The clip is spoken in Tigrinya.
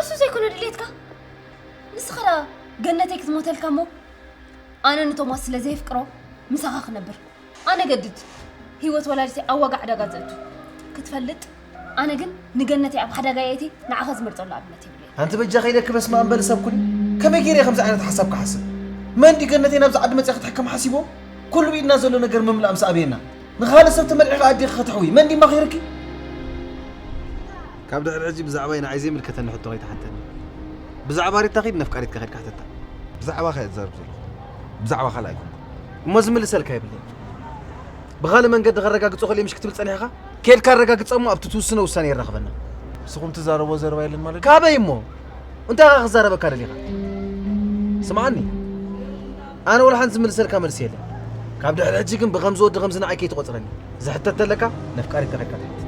እሱ ዘይኮነ ድሌትካ ንስኻ ደኣ ገነተይ ክትሞተልካ እሞ ኣነ ንቶማስ ስለ ዘየፍቅሮ ምሳኻ ክነብር። ኣነ ገድድ ህይወት ወላዲተይ ኣብ ዋጋ ዕዳጋ ዘእቱ ክትፈልጥ፣ ኣነ ግን ንገነተይ ኣብ ሓዳጋ የእቲ ንዓኻ ዝመርጸሉ ኣብነት የብለይ። ኣንቲ በጃ ከይደኪ በስመ ኣብ በሊ ሰብ ኩኒ። ከመይ ገይረ ከምዚ ዓይነት ሓሳብ ክሓስብ? መን ድዩ ገነተይ ናብዚ ዓዲ መጺኣ ክትሕከም ሓሲቡ? ኩሉ ብኢድና ዘሎ ነገር ምምላእ ምስ ኣበየና ንኻልእ ሰብ ተመልዒኻ ኣዴኺ ከተሕዊ መን ድዩ መኺርኪ? ካብ ድሕሪ ሕጂ ብዛዕባይ ንዓይ ዘይምልከተኒ ሕቶ ከይትሓተኒ። ብዛዕባ ሪታ ኺድ ነፍቃሪትካ ኺድ ካሕተታ። ብዛዕባኻ እየ ዝዛረብ ዘለኹ። ብዛዕባ ካልእ ኣይኮንኩን። እሞ ዝምልሰልካ የብለይን። ብኻልእ መንገዲ ከረጋግጾ ክእል ምሽ ክትብል ጸኒሕኻ? ኬድካ ኣረጋግጸ እሞ ኣብቲ ትውስኖ ውሳኔ የራኽበና። ንስኹም ትዛረብዎ ዘረባ የለን ማለት ድዩ? ካበይ እሞ? እንታይ ኢኻ ክዛረበካ ደሊኻ? ስምዓኒ። ኣነ ወላ ሓንቲ ዝምልሰልካ መልሲ የለን። ካብ ድሕሪ ሕጂ ግን ብኸምዚ ወዲ ከምዚ ንዓይ ከይትቖጽረኒ። ዝሕተት ተለካ ነፍቃሪትካ ኺድካ ትሕተት።